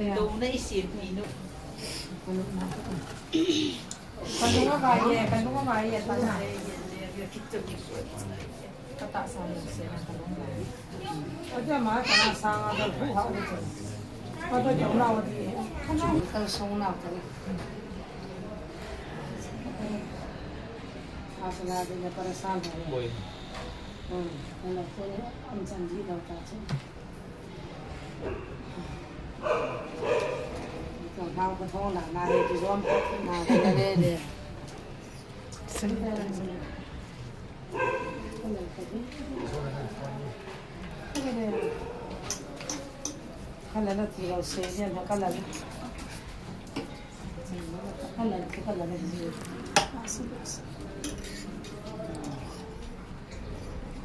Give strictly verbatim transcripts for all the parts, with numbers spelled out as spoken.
Dona i siam pi nu. Kanunga ba ye, kanunga ba ye, tana. Kata sa ni se na kanunga. Aja ma tana sa nga da bu ha ni. Aja jong na wa di. Kal song na ka. Asala de na para sa na. Boy. Hmm, na ko ni am chan di da ta che.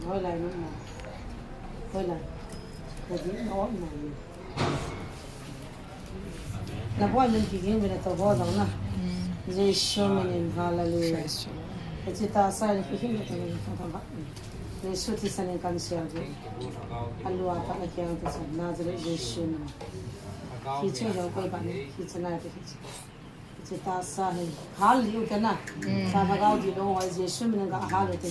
Hoilai, hoilai. Na boy min ki ging mina to bo dong na. Jesu minin, hallelujah. Praise the Lord. Eti ta sa ni ki ging mina to bo. Jesu thisan in kan sial ve. Alua ta na kiang ta sa Nazareth Jesu min. Ki chu yo koi ba ni, ki chu na te ki chu. Chita sa hin. Hal liu te na. Sa Lhagao Theng lou hoi Jesu min in ga hal u te.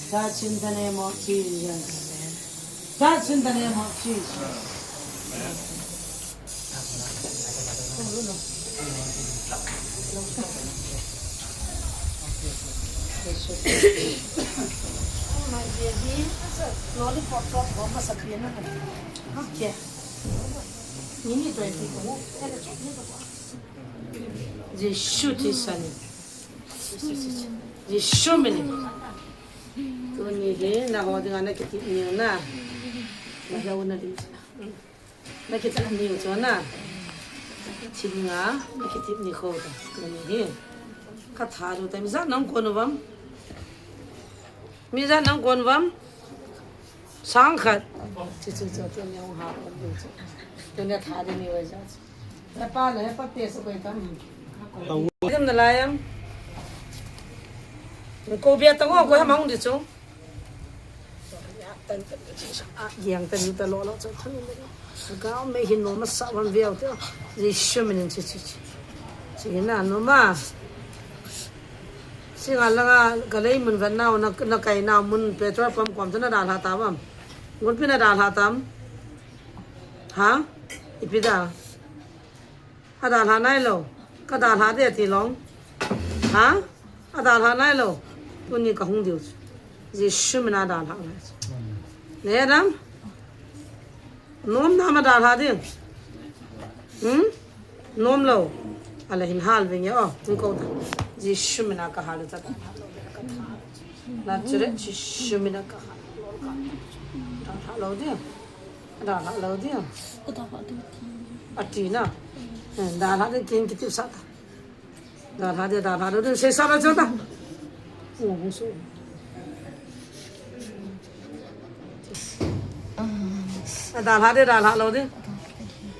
Touch in the name of Jesus. Touch in the name of Jesus. Oh, my baby. Lollipop chop ko masa pi na. Okay. Ni ni toi ti ko. Jesu thisan in. Jesu min in. Tuni hi naho dinga na kitep niu na. Na hia u na di. Na kitep niu chu na. Thil nga na kitep ni kho ta. Tuni hi. Ka tha lu ta mi ja nang ko nu vam. Mi ja nang ko nu vam. Sang khat. Chu chu chu tuni hung ha ko chu. Tuni tha di ni wa ja chu. Hepa le, hepa pe sa koi tam. Tam na lai am. Ko bia tang ko ha mang di chu. Yang tan ta lo lo chu. Ga me hin no ma sa wan veo te. Jesu min in chu chu chu. Chi na no ma. Singa langa ka lei mun ven nau na, na kai nau mun petrol pump kom chu na dalha ta vam. Ngun pi na dalha tam. Ha? Ipi da? A dalha nai lo. Ka dalha de ti long. Ha? A dalha nai lo. Tuni ka hung diu. Jesu min a dalha nai. Ne dam? Nom na ma dalha ding. Hmm? Nom lo. Ala hin hal ving ya. Oh, hung ko ta. Jesu min a ka hal ta. Na chure Jesu min a ka hal. Dalha lo ding. Dalha lo ding. Ka dalha ding ti. A ti na. Hmm, dalha ding kin kiti sa ta. Dalha de, dalha de, sei sa lo chota. Oh, so. A dalha de, dalha lo de.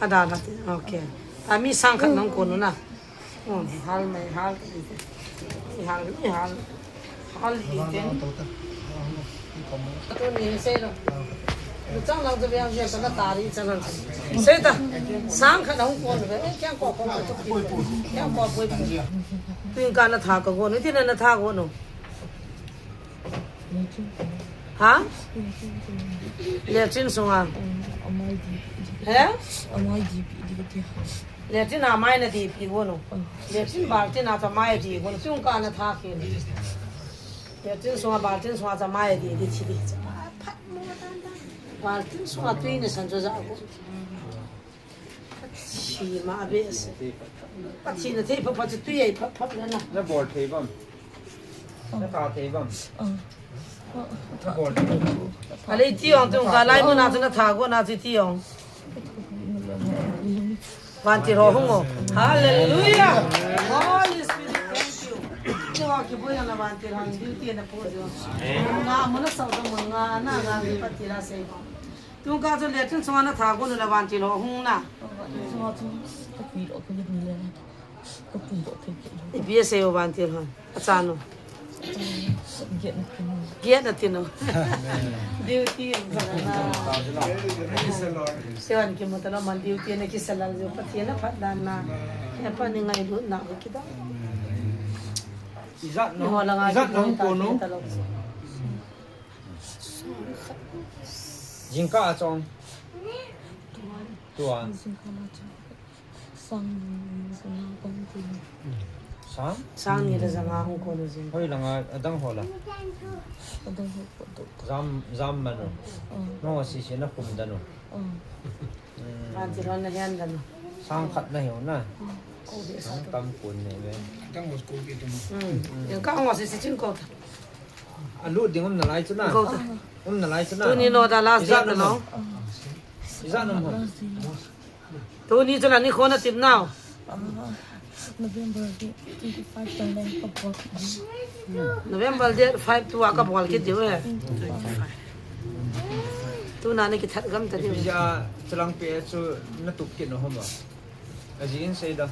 A dalha de, okay. A mi sang khat nang ko nu na. Oh, hal mai, hal. Hal, hal. Hal iten. Tuni sei lo. Lu chang lang chu biang biang ta na ta ri chang lang. Sei ta. Sang khat hung kon ve. Kiang ko ko ko. Kiang ko ko. Tun ka na tha ka go no. Ti na na tha go no. Ha? Lechin sunga. He? Lechin a mai na di pi go no. Lechin baltin a ta mai di go no. Tun ka na tha ki. Baltin sunga, baltin sunga cha mai di, di thi di. Baltin sunga tui ni san chu ja ko. Thi ma be se. Pathen a thei pha pha chu tui ai pha pha na na. Na bol thei bam. Na tha thei bam. Na bol thei bam. Ale ti ong tung ka lai mo na chu na tha ko na chu ti ong. Vantil ho hung o. Hallelujah. Holy Spirit, thank you. Te wa ki boya na vantil ho, beauty na po jo. Na mo na sa mo nga na nga ni pati la sei. Tung ka jo le tun so na tha ko na vantil ho hung na. Ipi asei o vantil ho. Acha no. Get na tino. Duty ang pala na. Siwan kimu talo man duty na kisalal jo pati na phat dan na. Kaya pa ni ngailut na ko kita. Ijat no. Ni ho la nga ijat no kita ko no. Talo. Jingkah a chong. Tua. Sang ni le janga kong tin. Sang? Sang ni le janga hung kon u jing. Hoi langa adang ho la. Adang ho po to. Jam, jam manu. Oh. No, si si na kum danu. Oh. Hmm. Anti ron na hian danu. Sang khat na hiu na. Ko de sa. Sang tam kun ne ve. Adang ho ko ke tu. Hmm. Yang ka ngo si si chin ko ta. Alu ding um na lai chu na. Ko ta. Um na lai chu na. Tuni no da last date na no. Ijat no mo. Tuni chu la ni kho na tip nau. Ah, November di twenty-five tang leng ka bol. November date five tu a ka bol kit diu e. Tuna na kithat gam ta diu. Ipi ja chalang pe chu na tup kit no hom a. Aji in sei da.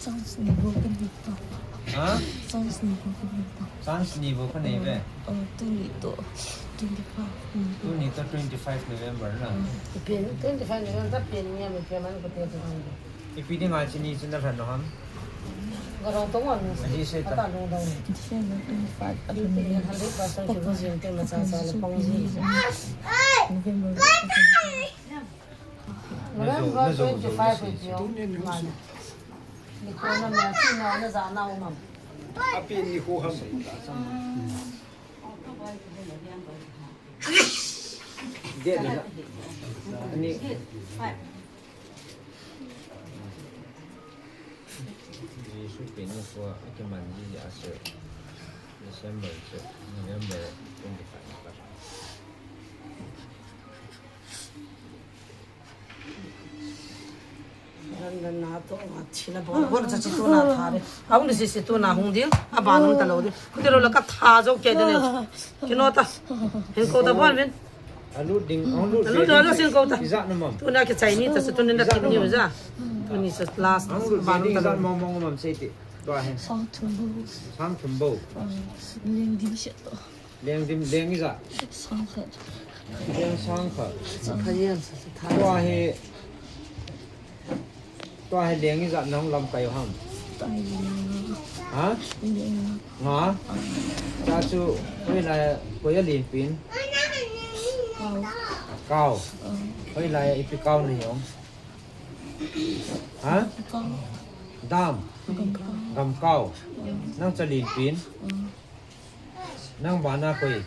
Chance ni bo kan ni to. Ha? Chance ni bo kan ni to. Chance ni bo kan ni ve. Oh, tuni to twenty-five. Tuni to twenty-five November na. Pen twenty-five November ta pen ni mi pe man ko te to. Ipi dinga chini china ran no ham. Garong to ngon. Aji sei ta. Ata lung dong. December twenty-five. Hundred percent ki bo jin te ma cha cha le pong ji. November. November twenty-five hi pio. Ni ko na ma chi na na za na u mam. Api ni ko ham. Date na. Ani. Jesu pe ni ko a kiman ji a se. December se. November twenty-five. Ran ran na to, a thina bol, bol cha chi tu na tha re. A hung di si si tu na hung di, a ban hung ta lo di. Ku te lo la ka tha jo ke de ne. Ki no ta. Hin ko ta bon vin. Alu ding, alu ding, alu sin ko ta. Ijat na mam. Tu na ke chai ni ta, tu ni na tin ni ja. Tu ni sa last. Alu ban ding ta ijat lo. Mam mam mam sei ti. Tua hen. Sang thum bo. Sang thum bo. Leng dim se to. Leng dim, leng ijat. Sang khat. Leng sang khat. Sang khat. Tua hi, tua hi leng ijat nang lamkai u ham. Tua hi leng. Ha? Leng. Nga. Tua chu, hoilai, koi a len pin. Kau. Kau. Hoilai, ipi kau na hi ong. Ha? Kau. Dam. Gam kau. Gam kau. Nang cha len pin. Nang bana koi.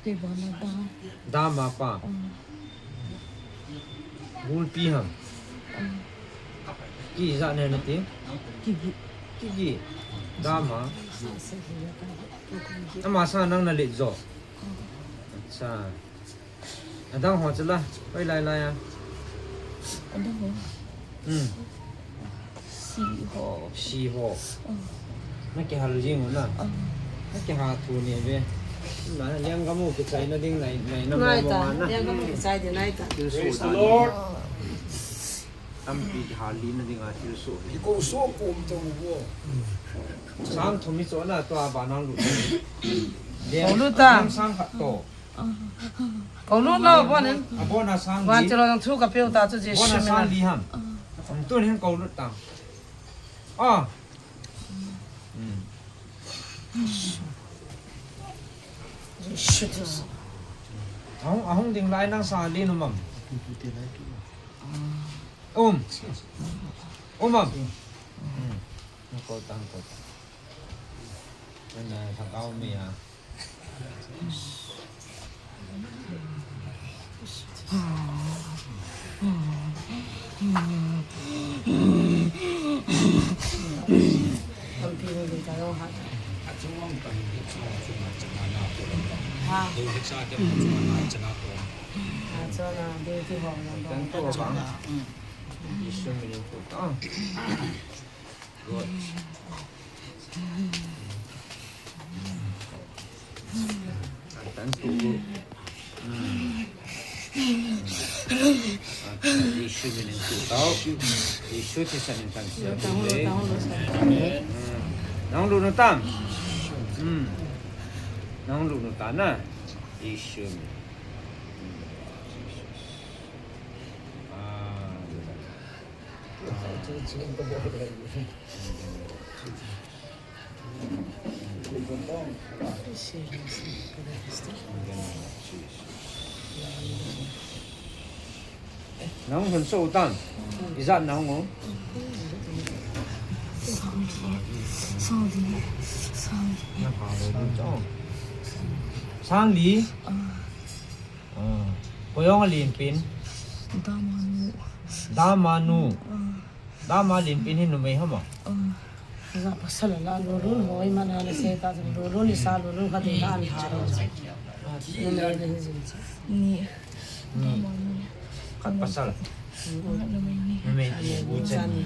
Kei bana dam. Dam a pa. Mm. Gulpi ham. Mm. Ki ijat ne na ti? Kigi. Kigi. Dam a. Ama sa nang na let jo. Mm. Acha. Adang ho chu la, hoilai lai a. Adang ho. Hmm. Si ho. Si ho. Oh. Na kihal jing u na. Oh. Na kiha thu ni ve. Na lenggam u kichai na ding lai, lai na mo mo na. Lenggam u kichai ding lai ta. Praise the Lord. Tampi kihal li na ding a thil so. Ki ko so kum to mo. Sang thum mi cho na to a ba nang lu. Ko lu ta. Sang khat to. Ko lut lo, bon in. Abon a sang li. Van chilo nang thu ka peu ta chu Jesu min a. Abon a sang li ham. Tun hin ko lut ta. Ah. Hmm. Ahung, ahung ding lai nang sang li nu mam. Um. Um mam. Hmm. Ko tang, ko tang. Ana thakau mi a. Good. Tan tu. Hmm. Jesu min in tu tau. Jesu thisan in tan sia. Hmm. Nang lu na tam. Hmm. Nang lu nu ta na. Isu mi. Hmm. Jesus. Ah. Nang hun so tan. Ijat nang o. Sangli. Sangli. Sangli. Sangli. Sangli. Ah. Ah. Koyong alin pin. Damanu. Damanu. Ah. Dama lin pin hin numei hama. Ah. Za pasal la lulun hoi mana le se ta lulun ni sa lulun kha de la an tha. Numei de hin jin. Ni. Damanu. Khat pasal. Numei ni. Numei ni bu chan ni.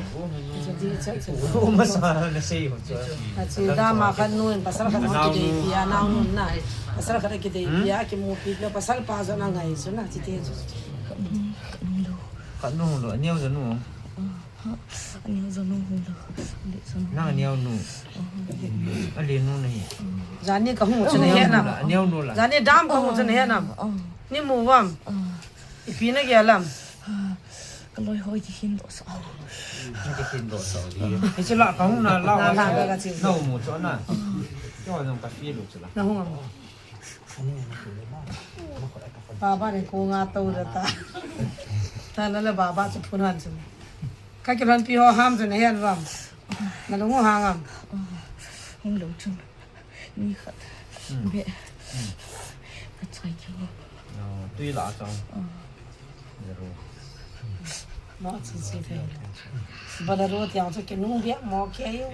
Cha di cha cha. O masa na sei ho cha. Achi dama khat nu in pasal khat nu ki de pia nau nu na. Pasal khat ki de pia ki mu pi na pasal pa jo na ngai jo na chi te jo. Khat nu lo, aneo jo nu. Aneo jo nu lo. Nang aneo nu. Ale nu nahi. Jani ka hung chu na he nam. Aneo nu la. Jani dam ka hung chu na he nam. Ni mu vam. Ipi na gel am. Ka loi hoi ki hin do sa. Ki hin do sa. Hiche la ka hung na la. Na la ka chi. Na mu chu na. Yo jong ka feel chu la. Na hung am. Baba ne ko nga to da ta. Ta na le baba chu phun han chu. Ka ki lhon pi ho ham chu na hian vam. Na lung ho hang am. Hung lo chu. Ni khat. Be. Ka chai chu. Tui la chang. Bolero. Mo chi chi te. Bolero tiang chu ki nung bia mo ke yo.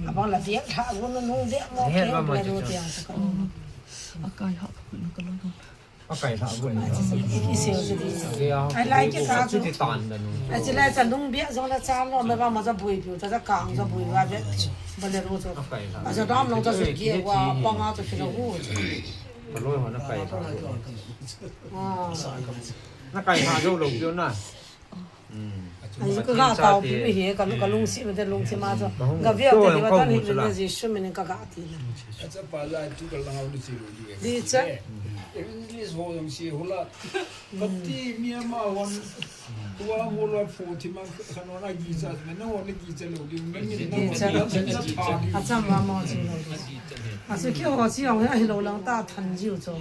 Abang la bia tha gu nung bia mo ke. Bolero tiang chu ka. Akai ha ka pun ka lo. Akai ha gu ni. Ki seo chu di. Ai lai ki ka chu. Ti tan da nu. Ai chi lai cha nung bia jong la cha lo me ba ma cha bui piu cha cha kang cha bui wa ve. Bolero chu. Acha dam long cha su ki wa pa nga cha ki lo hu. Ka loi ho na kai ha. Na kai ha jo lo piu na. Ai ka ga tao pi hi ka lu ka lungsi me de lungsi ma jo. Ga via te va tan hi le Jesu min ka ga ti na. Acha pa la tu ka lang au lu si lu. Di cha. English ho jong si ho la. Kati mi ama wan. Tua mo la pho ti ma khan wan a gi cha me na wan a gi cha lo di me ni na wan a gi cha. Acha ma mo chi lo. Asu ki ho chi ong hi lo lang ta than jiu cho.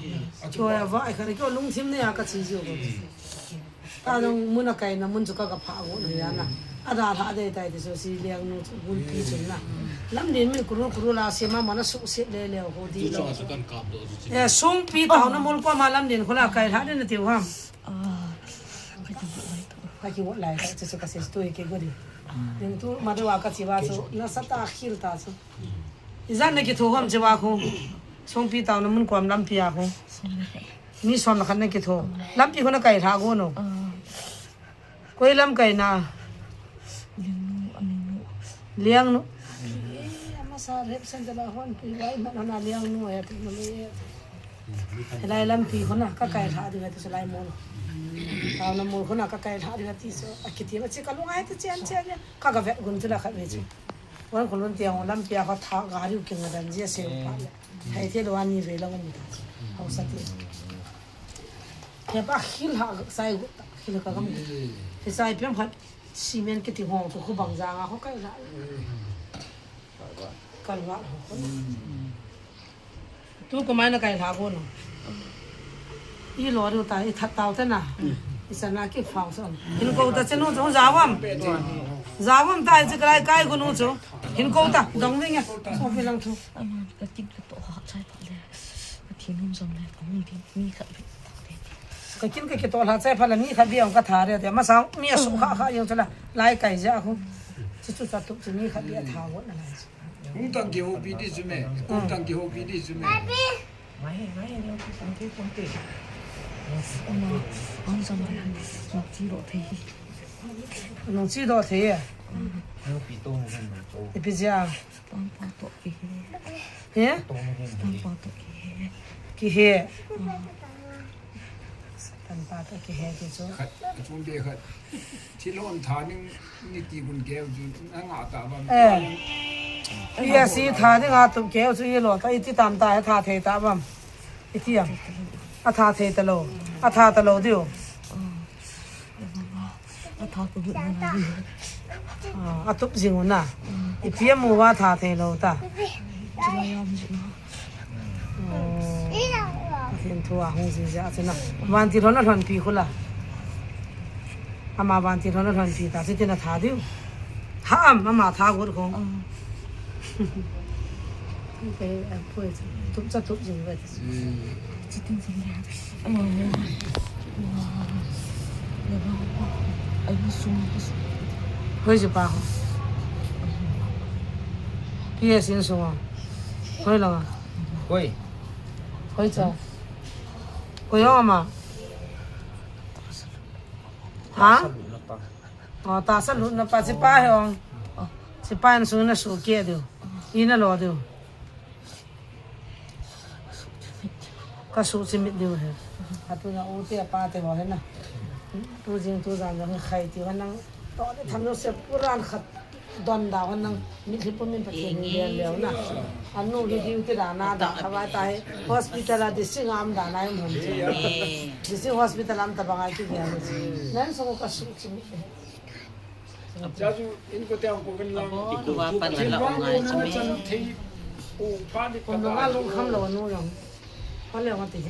Cho ya va ai khan ki lungthim ne ya ka chi jiu ko. Ta jong mun a kai na mun chu ka ka pha go na ya na. A da lha de tai ti so si leng nu chu gun pi chun na. Lam din min kuru kuru la si ma ma na su si le le ho di lo. Eh, sung pi tao na mol ko ma lam din ko la kai lha de na tiu ham. Ka ki wot lai ta chu ka se tu ke go di. Din tu ma de wa ka chi wa chu na sa ta khil ta chu. Ijat na ki thu ham chi wa khu. Sung pi tao na mun ko am lam pi a khu. Mi som le khat na kitho. Lampi khu na kai lha go no. Koi lam kai na. Liang nu. Liang nu. Amasa rep sen jala hon pi wai ma na liang nu ya tu no le. Lai lampi khu na ka kai lha di ga tu lai mo. Tao na mo khu na ka kai lha di ga ti so. Akiti ma chi ka lungai ti chen chen. Ka ga vet gun tu la khat ve chi. Wan khulun tiang lampi a kho tha gari u kinga dan jia se u pa le. Hai te lo ani ve la um ta. Hausa te. He pa khil ha sai gu ta, khil ka gam. He sai piam khat cement kiti hong ko khu bang jang a kho kai la. Kal wa ho ko. Tu ko mai na kai lha go no. I lo ru ta, i that tau te na. I sa na ki phau son. Hin ko ta chenu chu jawam. Jawam ta i chi kai kai go nu chu. Hin ko ta, dong ni nge. So pi lang thu. Ama ka kin ka to ha chai pha le. Ka thin hum jom le, ka hum din mi khat ve. Ka kin ka ki to ha chai pha le mi khat ve ong ka tha re te. Ma sa mi a su kha kha yong chu la. Lai kai ja khu. Chu chu sa tu chu mi khat ve tha go na lai. Kung tang ki ho pi di chu me. Kung tang ki ho pi di chu me. Mai, mai, nang ki kung ki kung ki. Ama, ang jam le, nang chi do thei. Nang chi do thei. Nang pi to nang to. Ipi jia. Tangpa to ki he. He? To nang to ki he. Ki he. Tangpa to ki he ki chu. Khat, chung de khat. Thilon tha ning ni ti gun keu chu na nga ta bang. Eh. Pi a si tha dinga tup keu chu i lo ta, i ti tam ta, a tha thei ta bam. I ti am. A tha thei ta lo. A tha ta lo diu. A tha tup na. A tup jing u na. I pi a mu va tha thei lo ta. Pathen thu a hung jing jia chu na. Vantil hon a lhon pi khu la. Ama vantil hon a lhon pi ta, chu tin a tha diu. Ha am, ama tha got khong. Tup cha tup jing ve. Hoi ji pa ho. Pi a sin sung a. Hoi lang a. Hoi. Hoi cha. Koi hong ama. Ha? Oh, tahsa lutna pa, sipai hong. Sipai in sung na su ke diu. I na lo diu. Ka su chimit diu he. A tu na u te a pa te ho he na. Tu jing tu jan jong khai ti ho nang. To de tham no se puran khat. Don da hon nang, mitlhi pumin Pathen in bel leu na. Anu hi diu ti da na da, a vai ta hi hospital a district a um da na hi um hon. District hospital a um ta bang a ki bel. Nan so ka su chi mi. Cha chu in ko te ang ko kan lang. Abo, nuva pan la ong ngai chi mi. Chan thei u pa ni. Ko no ka lung kham lo nu jong. Ko le ko ti.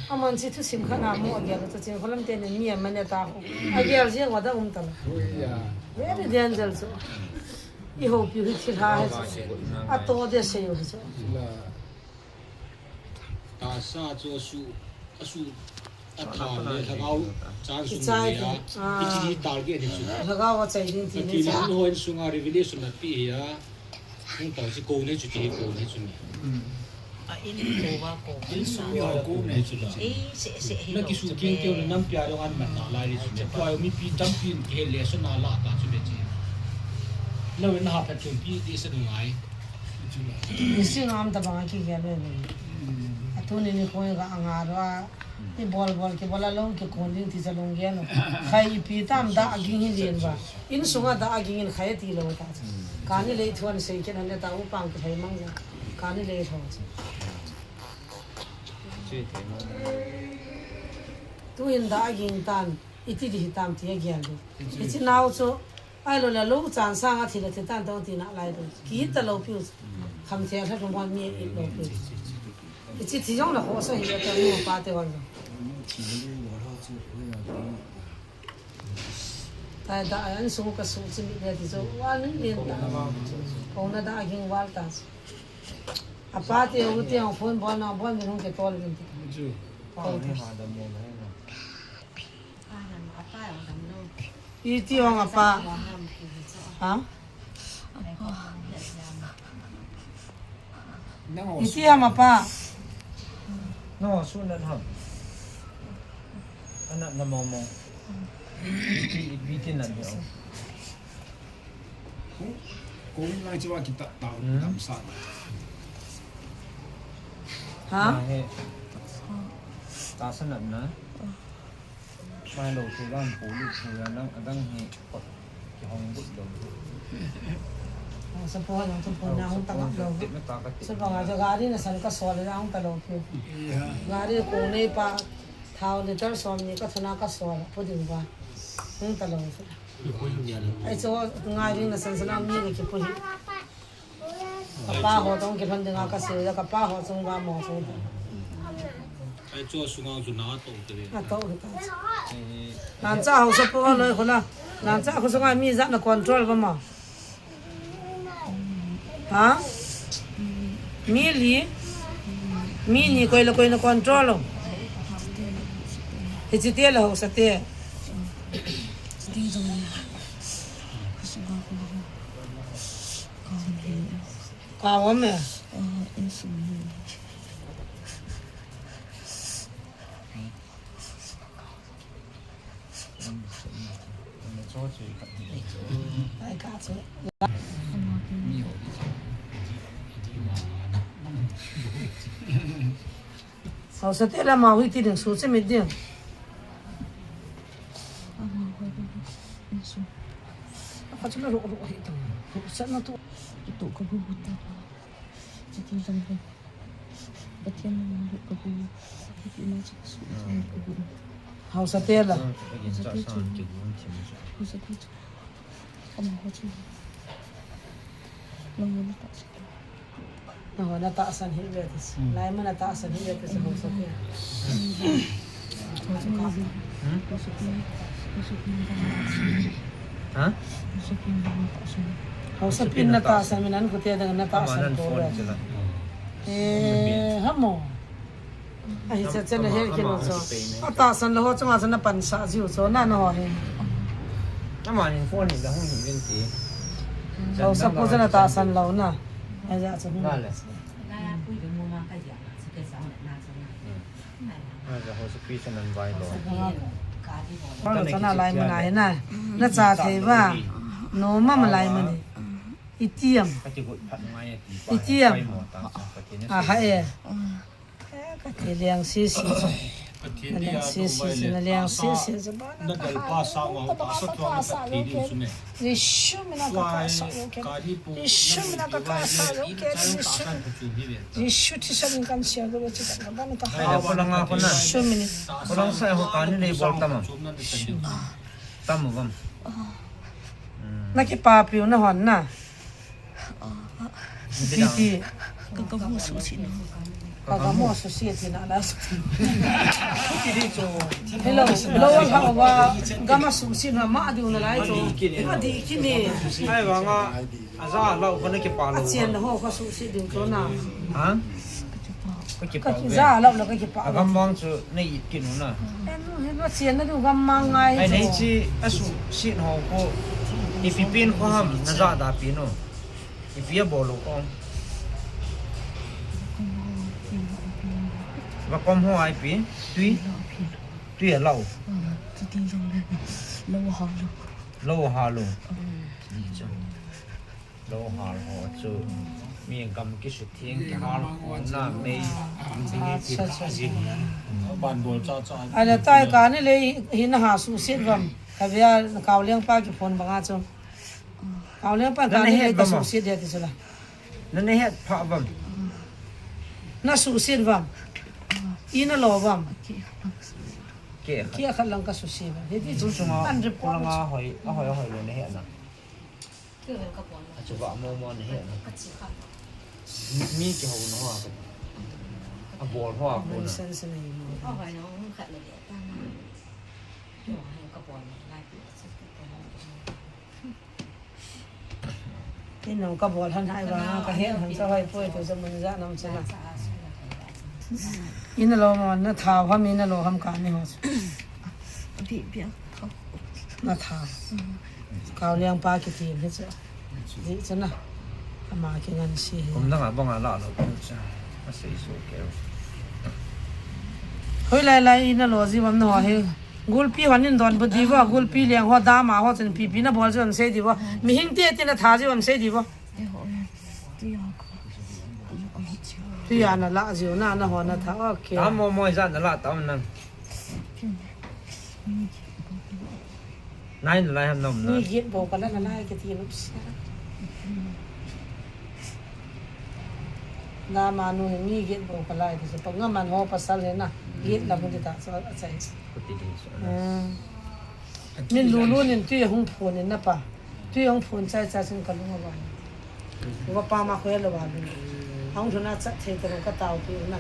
Aman si thusim khat na mo agel ta chin kholam te ne mi ama ne ta ho. Agel jeng wa da um ta. Very danger chu. I ho pi hi thil ha he chu. A to de se yo chu. Tahsa chu a su, a su, a tha le lhagao chang sung chai ya. Ah. I chi target ni chu. Lhagao a chai ding ti ni chu. Ti ni ho in sunga revelation na pi ya. Hung tau si ko nei chu ti ko nei chu ni. A in ko va ko. In su ya ko nei chu la. Eh, se, se, he na lo ki su chu king keu na nam pia dong an man na lai ni chu. Che poi mi pi tam pi ki he le so na la ta chu be chi. Lo na ha pha chu pi ti sa dong ai. Ni si ngam ta bang ki ya le ni. A tu ni ni ko ga nga ro a. Ni bol bol ki bol a long ki kon ding ti cha long gen. Khai pi tam da ging hi lien ba. In sunga da ging in khai ti lo ta. Kani lei thuan sei ken han ta u pang ki khai mang ja. Kani lei tho. Tu in da ging tan. I ti di hi tam ti a gen du. I chi nau chu. Ai lo la lo chan sang a thi la thi tan tong ti na lai tu. Ki ta lo piu. Kham thia tha thong hon mi i lo piu. I chi thi jong la ho sa hi ta nu pa te hon. Tai ta an sung ka su chi mi le ti chu. Wa ning len ta. Ko na da ging wal ta. A pa te u te phone bol na bol mi hung ke tol din ti. Ko te. Iti hong apa? Ha? Iti hong apa? No, sunat ham. Anak na momo. Iti, iti na ni. Kong lai chu a kita tau tam sa. Ha? Na he. Ta sa nat na. Mai lo thu lam pu lu thu ya nang adang he. Ki hong but lo. Sa po na thu po na hong ta lo. Sa po nga gari na san ka sol na hong ta lo. Gari ko nei pa thao liter som ni ka thuna ka sol pu ding ba. Hong ta lo. Ai chu ngai ding na san san mi le ki pu hi. Ka pa ho tong ki lhon ding a ka se ka pa ho chung ba mo chung. Ai chu sungang chu na to te. A to ta. Nan cha ho sa po lo ko la. Nan cha ko sunga mi za na control ba ma. Ha? Mi li? Mi ni koi la koi na control lo. Hichi te la ho sa te. Ka wa me. Hausa te la ma hui ti ding su che mit ding. Kha chu la ro ro hi tu. Sa na tu. Tu ka bu bu ta. Chi ti jang bu. Pathian na lu ka bu. Ki na chi su ka bu. Hausa te la. Hausa te chu. Hausa te chu. Ka ma ho chu. Nang na ta. Naho na tahsan hi ve tis. Hmm. Lai mun a tahsan hi ve tis, Hausa pi. Hmm? Ha? Hausa pi na tahsan, min an kute dang na tahsan ko ve. Eh, hamo. Ahi, cha cha na he kilo cho. Atahsan lo ho chunga cha na pansa jiu cho na na ho he. Ama ni phone ni da hung ni vin ti. Hausa pu cha na tahsan lo na. Ai ja cha hung. Na le. Hmm. Na ja Hausa pi cha nan vai lo. Hausa pi. Hausa cha na lai mun a he na. Na cha thei va. No ma ma lai mun ni. Itiam. Ka ti gut phat ngai ati. Itiam. Pai mo ta cha ka ti na. A ha e. Eh, ka ti liang sisi. Ka ti liang sisi, na liang sisi. Na dal pa sa ma pa sa tua na ka ti di su ne. Jisu mina ka ka sa yo ke. Jisu mina ka ka sa yo ke. Jisu. Jisu ti sa min kan sia do ti ka ba na ka. Ai, ko lang ako na. Jisu mina. Ko lang sa ho ka ni nei bol tama. Tama bam. Hmm. Na kipapiu na hon na. Titi. Ka, ka mu suhset na. Ka, ka mu suhset na la. Hello, hello, ha wa, gam a suhset na ma diu na lai chu. Ma di kini. Ai wa nga, aja lau ko na kipa lo. Achen na ho ka suhset diu chu na. Ha? Ka kipa. Ka kipa. Aja lau la ka kipa. Agam vang chu na it kinu na. Hen, hen, achen na diu gam mang ngai. Ai nei chi, asuhset ho ko. Ipi pin ko ham, na ja da pin o. Ipi a bol u kong. Vakom ho a ipi. Tui. Tui a lau. Lou hal u. Lou hal u. Lou hal ho chu. Mi gam kisutheng kihal ho na mei. Ban bol cha cha. Ana tai ka ni le hi na ha suhset vam. Ka via Kaoliang pa kiphone banga chu. Kaoliang pa ka ni le ka suhset dia ti chu la. Na na het pha vam. Na suhset vam. I na lo vam. Ke khat. Ke khat lang ka suhset vam. He ti chu. Chu chunga an report. Langa hoi, a hoi, a hoi lo na het na. Achu va mo mo na het na. Mi kihou na ho a. A bol ho a ko na. Inung ka bol han hai vang a ka het han cha hoi poi tu cha mun ja nam cha na. Ina lo mo na tha ham ina lo ham ka ni ho. Bi bi a. Na tha. Kaoliang pa kiti hi cha. Di cha na. Ama kingan si hi. Kum dang a bang a la lo cha. A sei so ke. Hoi lai lai ina lo ji vam na ho hi. Gulpi hon in donbut diu va, gulpi leng ho dam a ho chun pipi na bol chu sei diu va. Mihing te tin a tha chu sei diu va. Tui a na la jiu na, na ho na tha, ok. Tam mo mo ijat na la tam nang. Nai na lai ham nom na. Mi get bol ka la na lai ka ti lupsa. Na manu hi mi get bol ka lai ti sa pa nga man ho pasal hi na. Get la mun ti ta sa a chai. Kuti di sa. Hmm. Min lulu nin tui hung phun in na pa. Tui hung phun chai chai sin ka lung a va. Uva pa ma khoi lo va lu. Hung thuna chat thei ta ka tau pi na.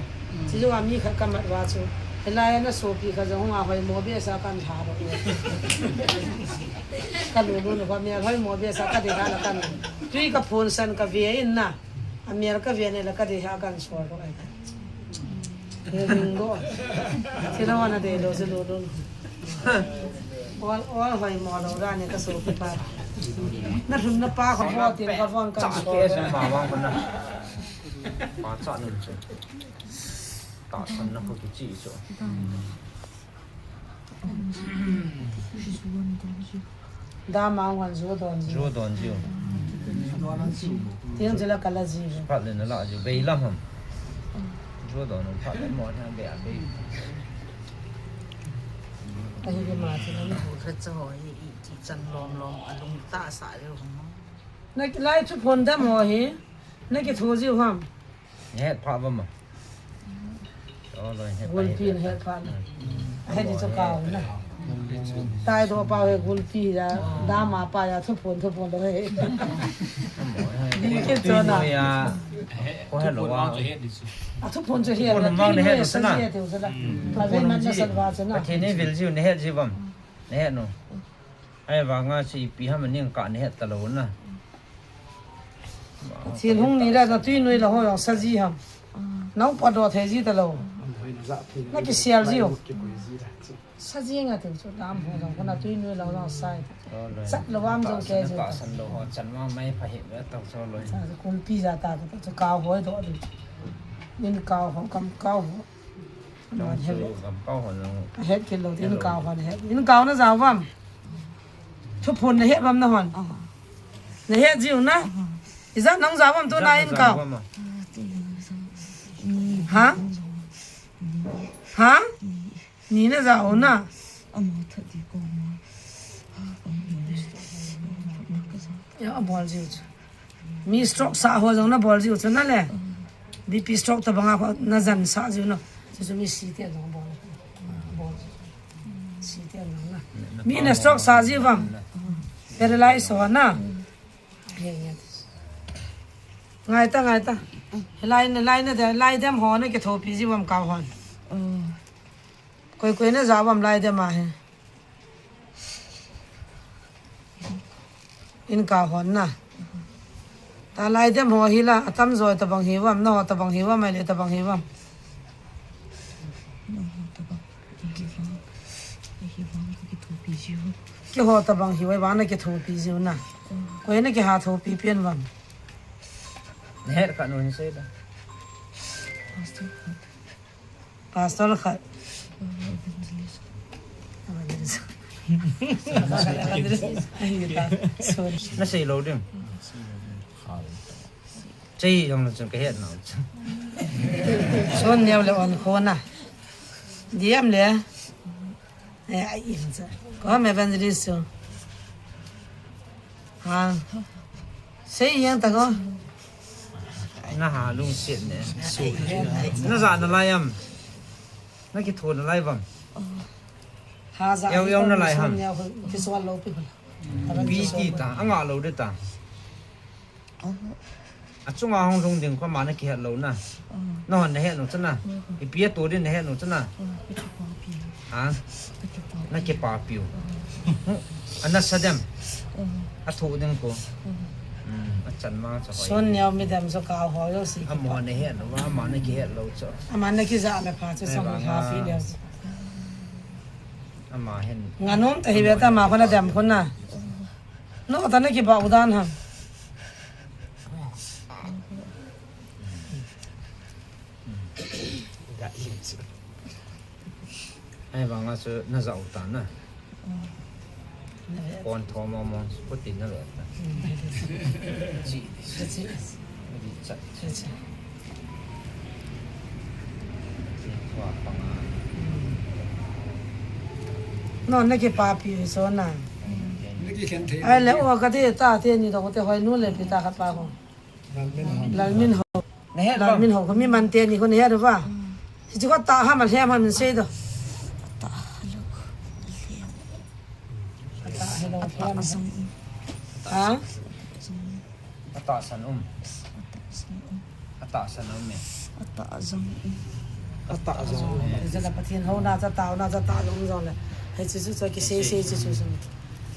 Chi jo a mi khat ka mat va chu. Helai na sopi kha jong a hoi mo be sa kan tha ro. Ka lulu nu va mi a hoi mo be sa ka de ha la kan. Tui ka phun san ka ve in na. A mial ka ve ne la ka de ha kan sual ko ai. He ring go. Thina wana de lo se lo lo. Ol, ol hoi mo lo ra ne ka sopi pa. Na thun na pa ka po tin ka von kan sual. Cha ke se ma wa ko na. Pa cha nun che. Ta san na ko ki chi so. Dam a hung an ju don jiu. Ju don jiu. Tiang chu la ka la jiu. Phat le na la jiu. Bei lam ham. Ju don phat le mo na be a bei. Ahi ke ma chu na bu khat cha ho hi i ti Chan lom lom, alung tah sah leu hong. Na ki lai thuphon dam ho hi, na kitho jiu ham? Nahet pha bam a. Gulpi nahet pha na. Ahe di chu kau na. Tai do pa he gulpi ya, dam a pa ya thuphon, thuphon do he. Di ke cho na. Ko he lo wa. A thuphon chu he. Thuphon mang nahet sa na. Ave man na salva sa na. Pathen nei vil jiu nahet jiu bam. Nahet no. Ahivanga chu ipi ham aning ka nahet talou na. Pathen hung ni la na tui noi la ho jong sa ji ham. Nau pa do thei ji talou. Na kisial ji ho. Sa ji nga tiu chu dam ho jong ko na tui noi la ho jong sai. Sat lo am jong ke ji. Ka san lo ho chan ma mai pha hi ve tau so lo. Sa kulpi ja ta ko chu kau ho do di. Nin kau ho kam kau ho. Nong chu gam kau hon nong. Het kit lou, in kau hon het. In kau na jao vam. Thuphon na het vam na hon. Na het jiu na. Ijat nong jao vam tu na in kau. Ha? Ha? Ni na jao na. Ya, abol jiu chu. Mi stroke sa ho jong na bol jiu chu na le. B P stroke tabang a ho na jan sa jiu na. Chu chu mi si te jong bol. Bol. Si te jong na. Mi na stroke sa jiu vam. Paralyze ho na. Ngai ta, ngai ta. Lai na, lai na de, lai dem ho na kithopi jiu vam kau hon. Koi koi na ja vam lai dem a he. In kau hon na. Ta lai dem ho hi la, atam joi tabang hi vam, na ho tabang hi vam, ai le tabang hi vam. Keiho tabang hi vai vang na kithopi jiu na. Koi na kiha thopi pen vam. Nahet ka nun sei da. Pastor khat. Evangelist. Evangelist. Sorry. Na sei lou ding. Chei jong na chun ka het na. Son neo le on kho na. Diam le. Eh, ai, im cha. Ko ham evangelist chu. Ha. Sei yang ta ko. Na ha lungset ne. Na ja na lai am. Na kitho na lai vam. Ha ja. Yau, yau na lai ham. Ki sual lou pi. Pi ti ta, anga lou de ta. Achunga hung lhung ding kho ma na kihet lou na. Na hon na het nu chana. Ipi a tu din na het nu chana. Ha? Na kipapiu. Ana sa dem. Athu ding ko. Achan ma cha hoi. Son neo mi dem so ka ho yo si. Ama na het lou, ama na kihet lou cho. Ama na kija le pha cho song ha pi le. Ama hen. Nga nom ta hi ve ta ma kho na dem kho na. No ta na kiba u dan ham. Ahivanga chu na ja u ta na. Kon tho mo mo, putin na lo ta. Chi. Chi. Chi. Chi. Chi. No, na kipapi so na. Ai le, o ka te ta te ni do ko te hoi nu le pi ta khat pa ko. Lalminho. Na het Lalminho ko mi man te ni ko na het va. Si chu ko ta ha ma hlem ha min sei do. Ta ha lo. Ta ha lo hlem. Ha? Atahsan um. Atahsan um e. Atahsan um. Atahsan um. Jala Pathen houna cha tauna cha ta um jong le. Hiche chu chu kisei sei chu chu chu.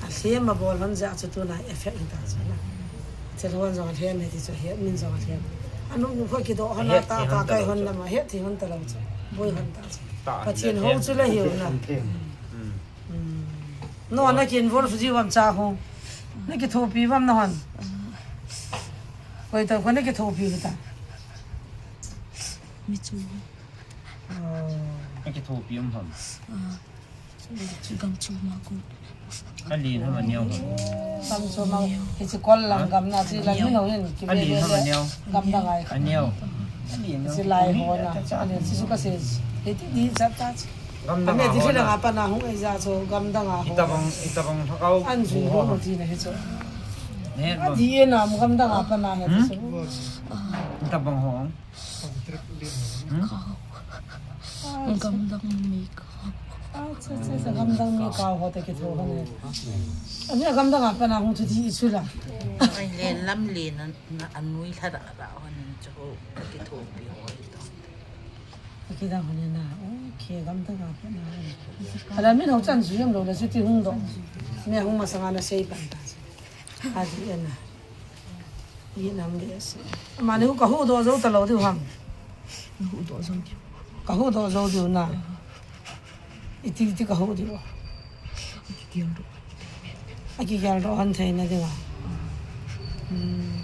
Alhem abol hon jeh a chu tuna effect hin ta chu na. Thil hon jong alhem e ti chu he min jong alhem. Anu nu kho kidoh hon ta ta kai hon lama he ti hon ta lo chu. Boi hon ta chu. Pathen hou chu le hiu na. No, na ki involve ji vam cha ho. Na kithopi vam na hon. Koi ta ko na kithopi ta. Mi chu. Na kithopi um ham. Gam chu ma ko. Alin ham aneo ham. Gam chu ma. Hiche kol lang gam na chi lang mi no yin. Alin ham aneo. Gam da ngai. Aneo. Alin no. Chi lai ho na. Alin chi su ka se. Hiti di chat ta chi. Gamdang a hung ei ja chu, gamdang a hung. Itabang, itabang hakau. An jui bo ti na he chu. Ne. Adi e nam gamdang a pa na he chu. Itabang hung. Gamdang mi kau. Acha, acha, acha, gamdang mi kau ho te kitho ho ne. Ani gamdang a pa na hung chu di chu la. Ai le lam le na, na anui lha da da ho ne chu ho kitho pi ho. Akidang hone na, okay, gamdang a pa na. Ala min hou chan jui em lou le, chuti hung doh. Mi hung masanga na sei pan ta. Adi e na. Yi nam le se. Amani hu kahuhdoh jou talou diu ham. Huhdoh jou diu. Kahuhdoh jou diu na. Iti, iti kahuh diu. Kigel doh. Akigel doh hon theina dinga. Hmm.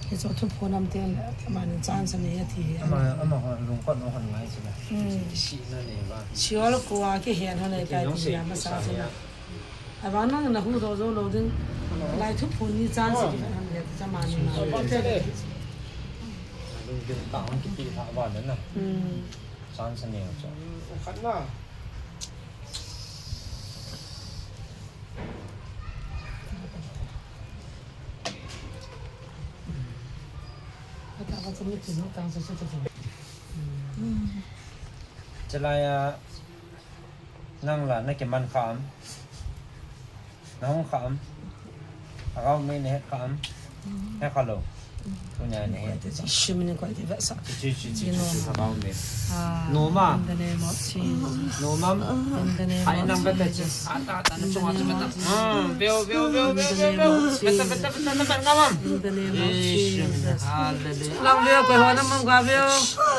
Hichu thuphon nam teng le, amani chance nei athi hi. Ama, amaho lungkot mo hon ngai chu na. Hmm. Si na nei ba. Siol kua kihen hon nei tai ti a masa chu na. Avang nang na huhdoh jou lou ding. Lai thuphon ni chance kihen hon le, cha mani na. Lungdin ta hon kiti tha ba na. Hmm. Chance nei chu. Khat na. Chalai a nang la na kiman kha am? Na hung kha am? Agao me ne kha am? He kha lou. Tunia ne he. Jesu min in koi ti vetsah. Chi, chi, chi, chi, chi, agao me. Ah, nom a. In the name of Jesus. Nom am. In the name of Jesus. Ai, nang vetsah chi. Ata, ata, na chunga chu vetsah. Ah, veo, veo, veo, veo, veo, veo. Vetsah, vetsah, vetsah, vetsah, ngam am. In the name of Jesus. Hallelujah. Lang veo, koi ho na mong ga veo.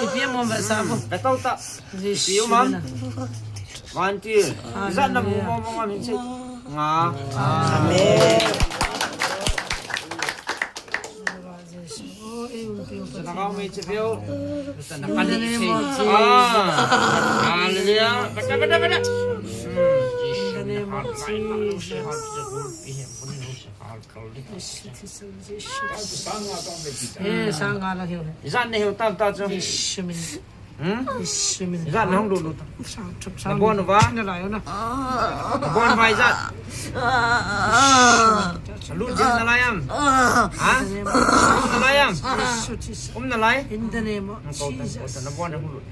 Ipi mong vetsah mo. Vetsah ta. Jesu min a. Vantil. Hallelujah. Ijat na mong, mong, mong, mong, mong, mong. Nga. Amen. Hallelujah. In the name of Jesus. Eh, sang nga lang hiu. Ijat na hiu tam ta chu. Jesu min. Hmm? Jesu min. Ijat na hung lulu ta. Sang thup sang. Na bon uva. Na lai na. Na bon uva ijat. Lu jin na lai am. Ha? Na lai am. Um na lai. In the name of Jesus. Na bon na hung lulu.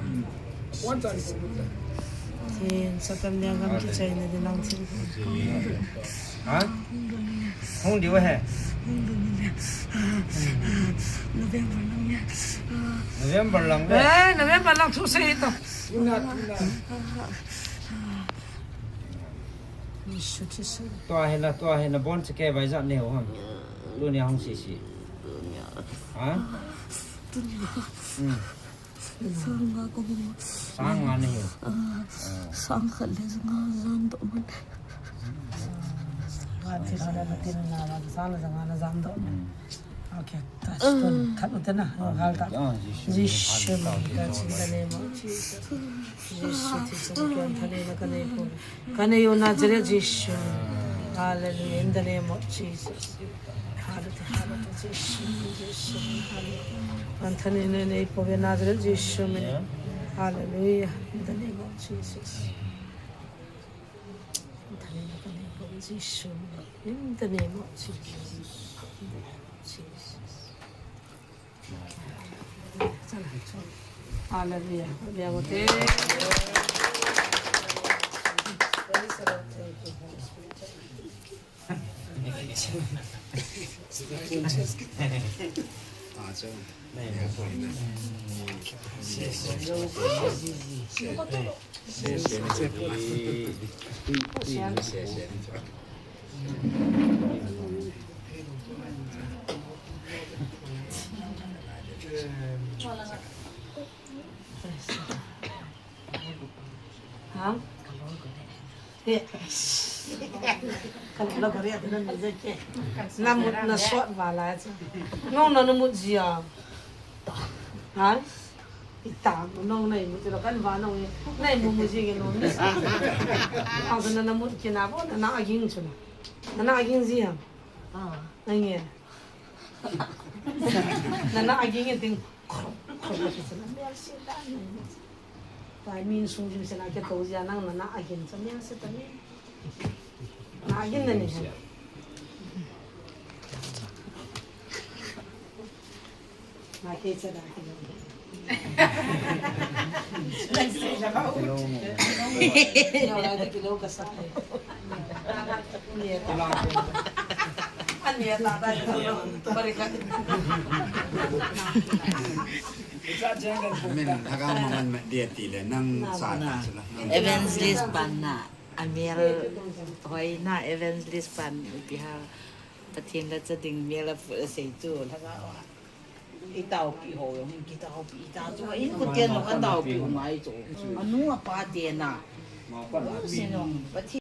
Tin, Satan dia gam kichai na din lang tin. Ha? Hung diu he. November lang ya. November lang de. Eh, November lang thu sei to. Tua he na, tua he na bon che ke vai ja ne ho ham. Tunia hung si si. Ha? Hmm. Sang nga ko bo. Sang nga ne ho. Ah, sang khat le nga jan doh man. Nga thi khat le na tin na, sang le nga na jan doh man. Hmm. Okay, touch tun. Khat u te na, hal ta. Ah, Jesu. Jesu, touch in the name of Jesus. Jesu, Jesu, Jesu, Jesu. Kanei u Nazareth Jesu. Hallelujah. In the name of Jesus. Hallelujah. Hallelujah. Jesu. Jesu. Hallelujah. Kanei u Nazareth Jesu min. Hallelujah. In the name of Jesus. Kanei u Jesu min. In the name of Jesus. Jesus. Hallelujah. Hallelujah. Praise the Lord. Thank you, Holy Spirit. Ha? He. Ka lo ko ria na mi je ke. Na mut na sot va la cha. No, no, na mut ji a. Ha? Ita, no, na mut lo kan va no. Na mut mut ji ke no. Ang na na mut ke na bo na na aging chu na. Na na aging ji a. Ah. Ai nge. Na na aging ting. Khop, khop, khop, khop, khop. Pai min sung jim sena ke to jia nang na na a hin cha min se ta min. Na hin na ni. Na ke cha da ke. Nang se la ba. Yo la de kilo ka sa. Ni ta. Ani ta ta. Bari ka. Min, lhagao ma man mat dia ti le, nang sa ta chu la. Evangelist pan na, a mel hoi na, evangelist pan ipi ham, Pathen la cha ding mel a pu a sei chu, lhagao a. I taopi ho jong, i taopi, i ta chu, in kuten jong a taopi u ngai chu. A nu a pa te na. Sino, Pathen